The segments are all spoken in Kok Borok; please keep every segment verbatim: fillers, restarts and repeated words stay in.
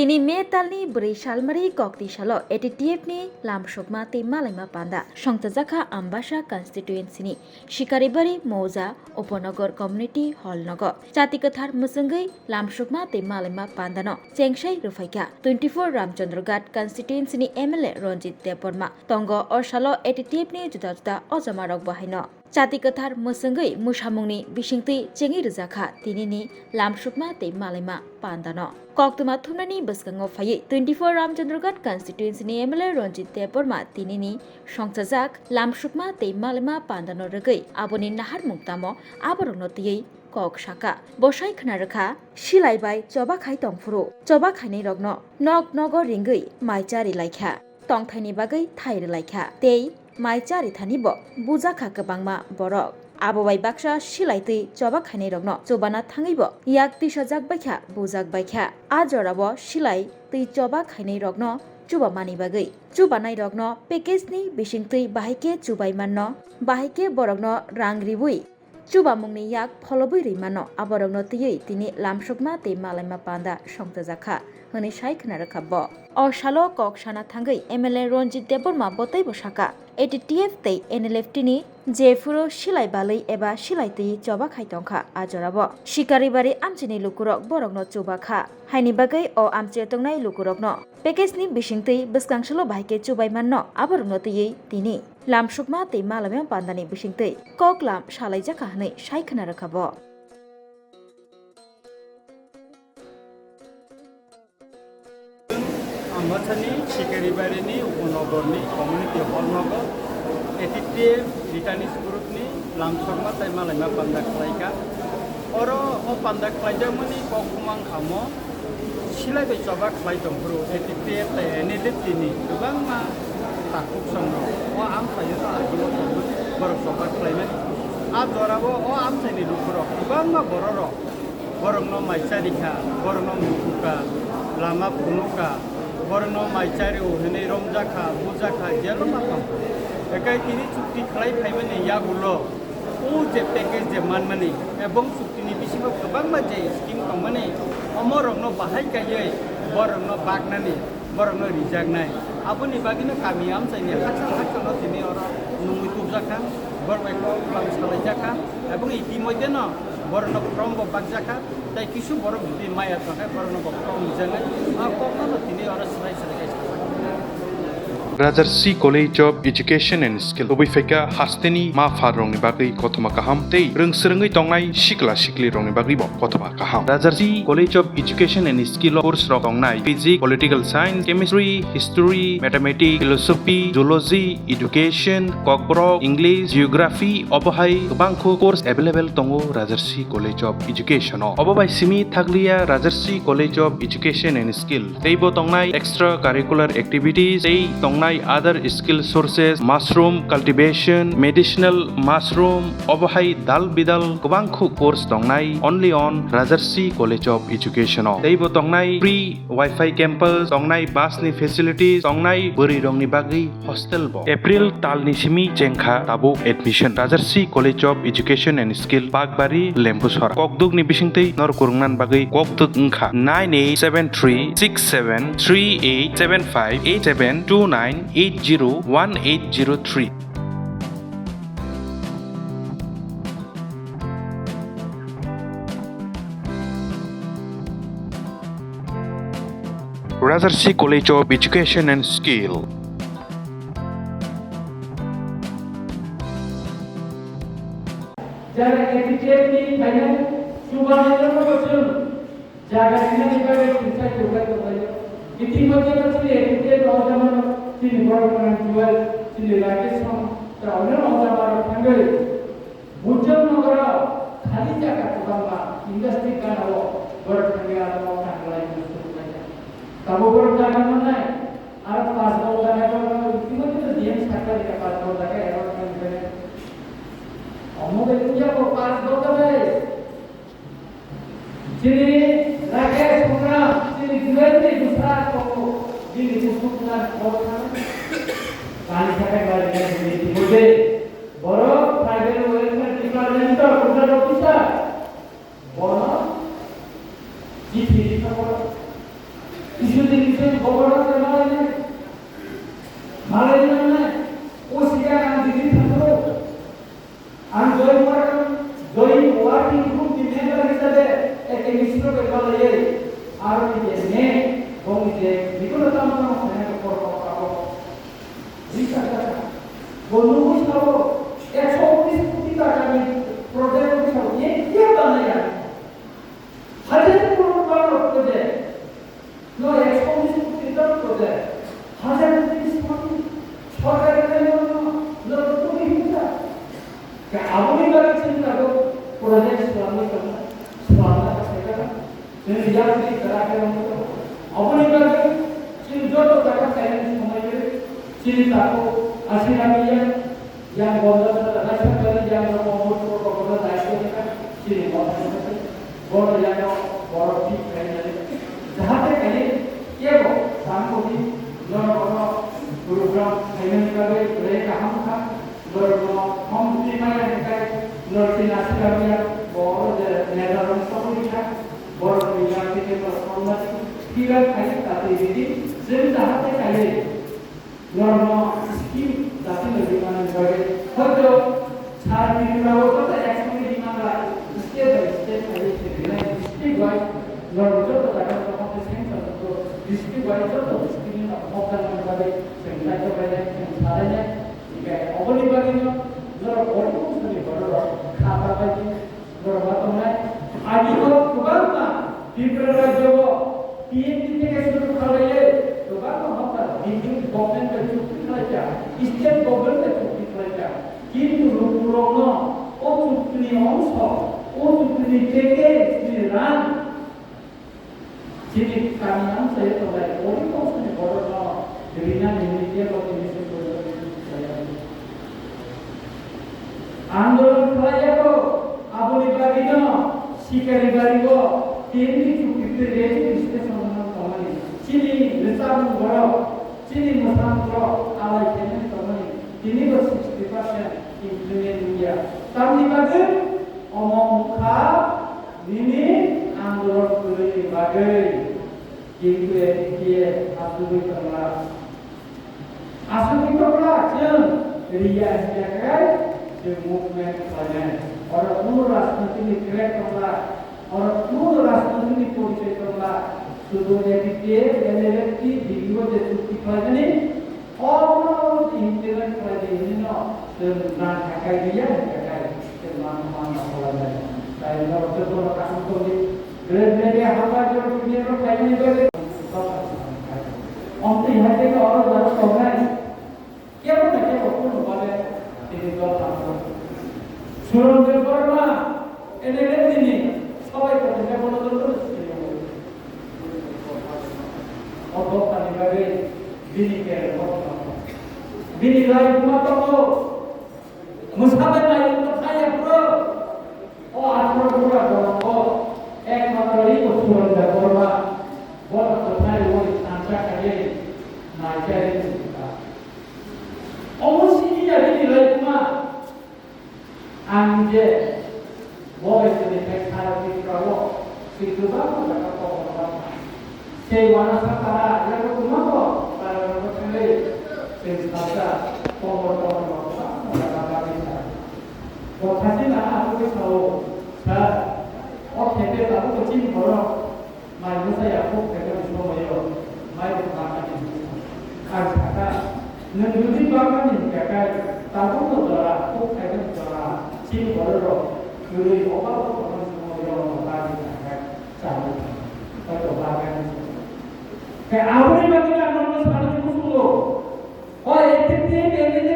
Tini May talni bwrwi salmari kokti salo A T T F ni lamsokma tei malaima panda songchajakha Ambasa constituency ni Shikaribari Mouza Upanagar Community Hall nogo. Chati kwthar mwchwngwi lamsokma tei malaima pandano chengsai rwphaikha twenty-four Ramchandraghat constituency ni M L A Ranjit Debbarma. Tongo o salo A T T F ni juda juda ojamarokbo haino. Chati kwthar mwchwngwi mwsamungni bisingtwi chengwi rwjakha tinini lamsokma tei malaima pandano. Koktwma thumnani bwskango phaiwi twenty-four Ramchandraghat constituency ni M L A Ranjit Debbarma tinini songchajak lamsokma tei malaima pandano rwgwi aboni naharmung tamo aborokno twiwi kok sakha. Bo sai khna rwkha, silai bai choba khai tongphuru choba khainairokno nok nogo ringwi mai chari laikha. Tongthaini bagwi thai rwlaikha tei mai charithani bo bujakha kwbangma borok. Abo bai baksa silai twi choba khainairokno chubana thangwibo yak tisajak baikha, bujak baikha. A jorao silai twi choba khainairokno chubamani bagwi chubanairokno package ni bisingtwi bahai khe chubai manno, bahai khe borokno rang riwi chubamungni yak pholobwi rwi mano, aborokno twiwi tini lamsokma tei malaima panda songchajakha, hwnwi sai khna rwkha bo. O salo kok sana thangwi M L A Ranjit Debbarma bo teibo sakha, A T T F tei N L F T ni jephuru silai balwi eba silai twi choba khai tongkha, a jorabo Shikaribari amchini lukurok borokno chubakha. Haini bagwi o amchio tongnai lukurokno package ni bisingtwi bwskang salo bahai khe chubai manno, aborokno twiwi tini lamsokma tei malaima pandani bisingtwi koklam salaijakha hwnwi sai khna rwkha bo. Ambasani Shikaribarini Upanogorni community hall nogo A T T F returnees group ni lamsokma tei malaima panda khlaikha. Oro o panda khlaijakmani kok bumang khamo silai bai choba khlai tongphuru A T T F tei N L F T ni kwbangma takhuk songrok o amchaio no agini borok choba khlaimani. A jorao o amchaini lukurok kwbangma bororok borokno mai charikha, borokno mutukha, lama phunukha, borokno mai chario hinwi romjakha, bujakha, jelo ma tong. Ekai tini chukti khlai phaimani yagulo o je package je manmani ebong chuktini bisingo kwbangma je scheme tongmani, omorokno bahai kaiwi borokno baknani, borokno rijaknai. Aboni bagwino kami amchaini hakchal hakchalno tini oro nungwi tubjakha, borok bai kok bwlam salaijakha, ebong itimoideno borokno form bo bakjakha, tei kisu borok jodi maya tongkhe borokno bo form rijaknai. A kokno tini oro swrai swrai khe sajak. Rajarsi College of Education and Skill, tubui phaikha hasteni ma pharrokni bagwi kothoma kaham tei rwng swrwngwi tongnai sikla siklirokni bagwibo kothoma kaham. Rajarsi College of Education and Skill o course rok tongnai Physics, Political Science, Chemistry, History, Mathematics, Philosophy, Zoology, Education, Kokborok, English, Geography, obo hai kwbangkhu course available tongo Rajarsi College of Education o. Obo bai simi thakliya Rajarsi College of Education and Skill. Teibo tongnai extra curricular activities, tei tongnai other skill sources, mushroom cultivation, medicinal mushroom, obo hai dal bidal kwbangkhu course tongnai only on Rajarsi College of Education o. Teibo tongnai free Wi-Fi campus, tongnai bus ni facilities, tongnai bwrwi rokni bagwi hostel bo. April talni simi chengkha tabuk admission. Rajarsi College of Education and Skill, Bakbari, Lembusora. Kokduk ni bisingtwi norok kwrwngna bagwi kokduk wngkha nine eight seven three six seven three eight seven five eight seven two nine eight zero one eight zero three. Rajarsi College of Education and Skill. Jara A T T F ni phainai chubanai no bo chwng jaga rinani bagwi swngchai kwplai tonglaio. Itimodhye no chini A T T F o jemon chini borok rang chubai. Chini Rakesh song ta onel ojama rok thangwi Bujang nogoro khali jaga kwbangma industry gana o borok thangwi aro tanglai muchung lai. Tabo borok jaga manai aro pas bol jaga borok itimodhye D M sakta rika pas bol jaga ero thangwi. Omo bai wngya bo pas bol jaga. Chini Rakesh Kumar, chini Juwel ni bwsa tongo, bini bwswk na kok thang. Tani sakha bari na bini tibode. Borok Tribal Welfare Department o Gujarat officer. Bono chithi rikha borok. Kisu din kisu governor ke malai nai. Malai nai. O siya ang didi thangro. Ang join working, join working group ni member hisabe eke misro ke balai, aro ni je ne, bong ni je, ni kono tamo tamo kaya ke por por por. Risa kata, bonu ko sabo, ekso unis koti taka ni project ko sabo, ye kya banaya? Hajar crore banana project. No, ekso unis koti taka project. Hajar koti ni samani. Sorkar ni no, no, no, no, no, no, no. Ke aboni bagwi chini tago project swlamwi tongo. Swlamna ka sai ka. Chini yang ni kara kara mo. Aboni bagwi chini joto jaga kaya ni samai chini tago asirami yang Yang bondo sa raisa kali yang no mo mo ko ko ko dai ko ka sini mo. Bondo yang no boro thik khai na. Jahate khai kebo tang ko di nor bono program khai na ka be re ka ham kha. Nor no hom di ma ya kai nor ti na si ka ya boro de ne da ro so ni kha. Boro ni ya ti ke ko hom na ti ra khai ta ti di. Jin jahate khai Norokno scheme jati no rimani bagwi hoito sar Tripura o joto ek songwi rimani state by state khlaiwi se rinai district wise norok joto jaga o sanction wngkho district wise joto scheme no hokjaknani bagwi chwng naikhe bainai chwng salainai hinkhe oboni bagwino norok borok bwsani borok kha babaidi Borok ma tongnai. Agi bo kwbangma Tripura rajyo o P N G theke suru khalaiwi kwbangma hotel building government bai chukti khlaikha, state government bai chukti khlaikha. Kintu lukurokno o chuktini ongso, o chuktini package ni rang Chini kami ang saya tonglai, ori kongsani borokno rinani hwnwi kebo tini se borokno khlaiya. Andolon khlaiya ko, aboni bagwino sikari bari ko, tini chukti twi registration no tongmani. Chini rwchapmung borok, chini mwsamung borok alai khainani tongmani. Tini bo sixty percent implement wngya. Tamni bagwi omo wngkha Nini andolon kwrwini bagwi kintu A D P A asugwi tongla. Asugwi tongla chwng riya hinkhe chwng movement khlainai. Oro kuno rajnitini track tongla, oro kuno rajnitini porichoi tongla. Sudu A D P A, L L F T, B D O je chukti khlaimani, Omo implement khlai di hwnwi no, chwng nang kha kai di ya, hwn kha kai, chwng man man na khlai nai. Tai norok joto no kaham tongdi. Grade level hambai jor junior rok khaimani bagwi. Omtwi hai khe oro jaro tongnai. Kebo na kebo kuno bale tini dol tangkho. Suron Debbarma, N L F ni ni, sabai kothai khe bono joto no sini. O dophani bagwi bini kereng bokno. Bini lai buma tongo. Mwsabai mai wngkha ya bro. O atharo bura bolongo. Ekmatro iko Suron Debbarma. Bono kwthai wngwi thansa khaiwi naichari wngkha. Omo simi ya bini lai buma. Ang je bo bai tini khai sara Tripura o twi kwbangma jaga kok rwma. Sei uanasa para yago kwma bo para rwma thangwi twi salsa kok rwma kwbangma jaga bagwi sa. Bo khasi na asugwi sao, sir, o khepe tabuk chini borok Mai bwsa ya kok khaimani somoi o mai bo bakani bwsa. Ang sakha, nwng jodi bakani hwnkha khe, tabukno jora, kok khaimani jora, chini bororok kwrwi oba kok tongmani somoi o bakani hwnkha khe, chawui thangkha. Hoito bakani se. Khe aboni bagwi ang nono sanani muchungo. O effective, effective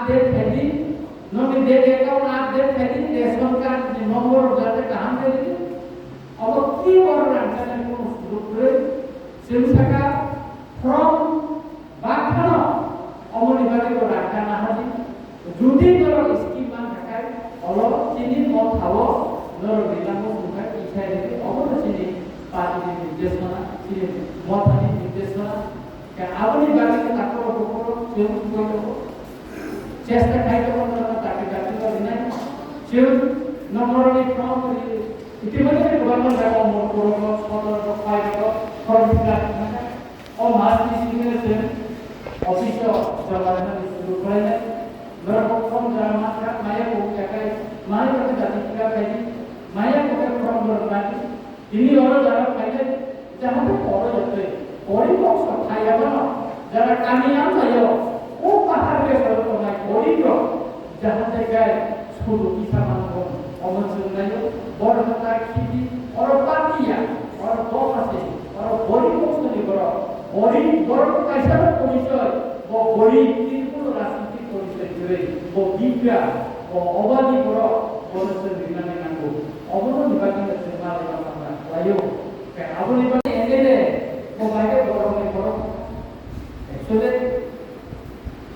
Update khaidi, nokni bank account update khaidi, ration card ni number rok jate kaham khaidi. Obo ki borok rang chana kuno sujug kwrwi. Chwng saka from bakhano omoni bagwi bo rang chana hadi. Judi norok scheme man khakai, olo chini motha o norok rinani sungkha kisa rini, obo no chini party ni nirdeshona, chini motha ni nirdeshona. Khe aboni bagwi takhoro bukhoro chwng koi tongo. Chesta khai tongo norokno dakti dakti no rinai. Chwng noknarokni from ri-, itimodhye kwbangma jaga Omorpur rogo, Sodor rogo, Phai rogo, from rinai. O mas ni simi no chwng office o joma rinani suru khlainai. Norok bo from jora mankha, maya bo khe khai, maya bo khe dakti kha khai, maya bo khe from borok nai. Tini oro jara phainai, jahate poro yatwi, pori mokso phaiya mano, jara kami amlaio, o pahar ke soro tongnai pori rok, jahate kai sudu kisa mango, omo chwngnaio, borok ta khiti, oro patiya, oro dophase, oro pori mokso ni borok, pori borok kaisa no porichoi, bo pori Tripura rajniti porichoi kwrwi, bo bikra, bo obadi borok, bono chwng rinani nango, obono ni bagwi no chwng malai ma khlaio. Khe aboni bagwi M L A bo bai khe borokni borok. Actually,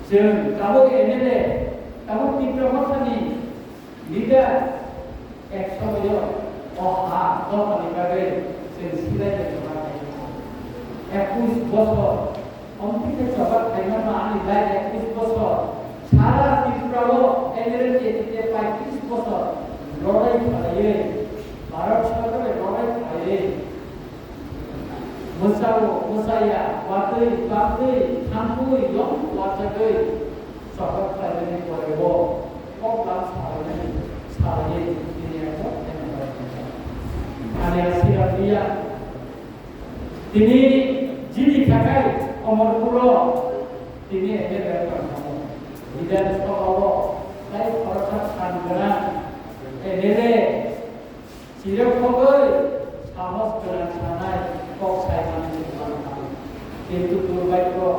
chwng tabuk M L A, tabuk Tipra Mothani leader, ek somoyo o ha dophani bagwi chwng silai bai tongma khaio. Ekush bosor, omtwi khe choba khaimano ani life ekush bosor. Sara Tripura o M L A ni edite paitris bosor lorai khlaiwi, Bharat Sarkar bai lorai khlaiwi, mwsao, mwsaya, watwi, batwi, thangwi, yong wachagwi, choba khlaimani porebo, kok lam salaimani, salaiwi, tini eko M L A. Ani asirwad liya. Tini jini khakai Omorpuro tini M L A tongkhamu. Bidhan Sabhao tai khoroksa san gwnang M L A chirok khogwi sahos gwnang sanai kok saimani tongkhamu. Kintu durbaityo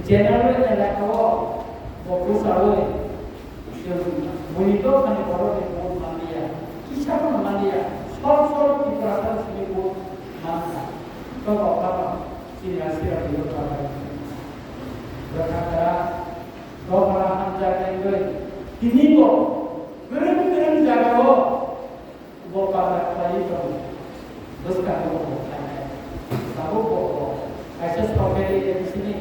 General elakao bo bwsarwi chwng buini dophani borokni vote manliya, kisa phano manliya, sor sor Tiprasa simi vote mankha. Tobo phano chini Asirwad ni bwkha bai bwkha kara dophano hamjak wngwi tini bo kwrwng kwrwng jagao Bo pata khlaiwi tongo. Bwskango bo khlainai. Tabuk bo, bo kaisa sorkari agency ni